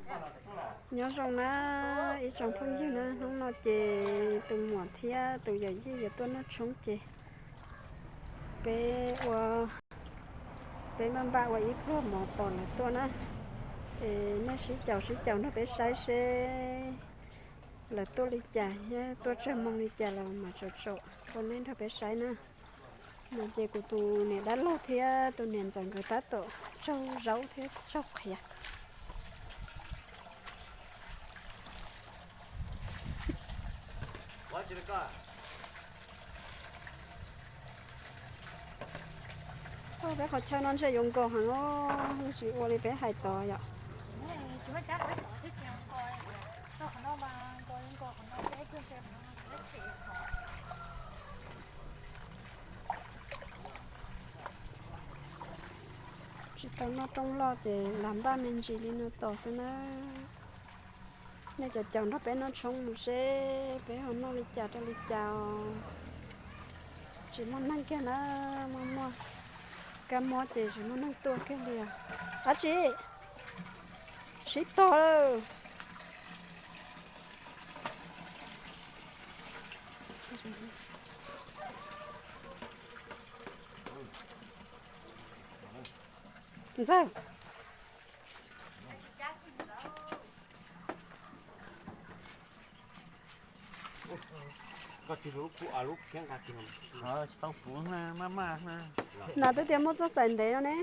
Nyob zoo na ib tsoom phooj ywg na, hnub no ces tus muam thiab tus yawm yij yuav tuaj noj tshoob ces peb ua, peb npaj npaj ua ib pluag mov tos lawv tuaj na. Es nej sib caum sib caum nrog peb saib seb lawv tuaj li cas thiab tuaj tsawg moos li cas los mam tsom tsom rau nej nrog peb saib na. No ces kuv tus niam dab laug thiab tus niam ntxawm nkawd tab tom tsaug zaub thiab tsaug qhiav. Peb qhov chaw no ntshe yuav nkaus heev os, tsis ua li peb hais tod yom. Tsis tau noj rooj loj ces lam npaj me ntsis li no tos xwb na. Nej caum caum nrog peb noj tshoob mus seb peb ho noj li cas rau li cas os. Tsis muaj neeg kiag na, muaj muaj kab mob ces tsis muaj neeg tuaj kiag li os. Dab tsi? Sib tog lawm. Ntxawg, tsis tau puv na, maj maj na. Nas twb tias muaj txoj xaim ntev no ne.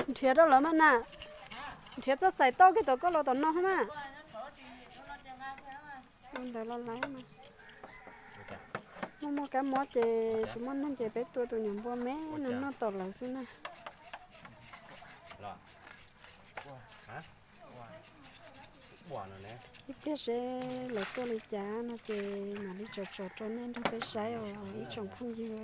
Nrhiav rau lawv mas na. Nrhiav txoj xaim toj kiag tom koj los tom no mas. Ua ntawd los laiv mas. Muaj muaj kab mob ces tsis muaj neeg ces peb tua tus nyuam npua me no noj tom lawv xwb na. Ib pliag seb lawv tuaj li cas no ces mam li tsom tsom rau nej nrog peb saib os ib tsoom phooj ywg.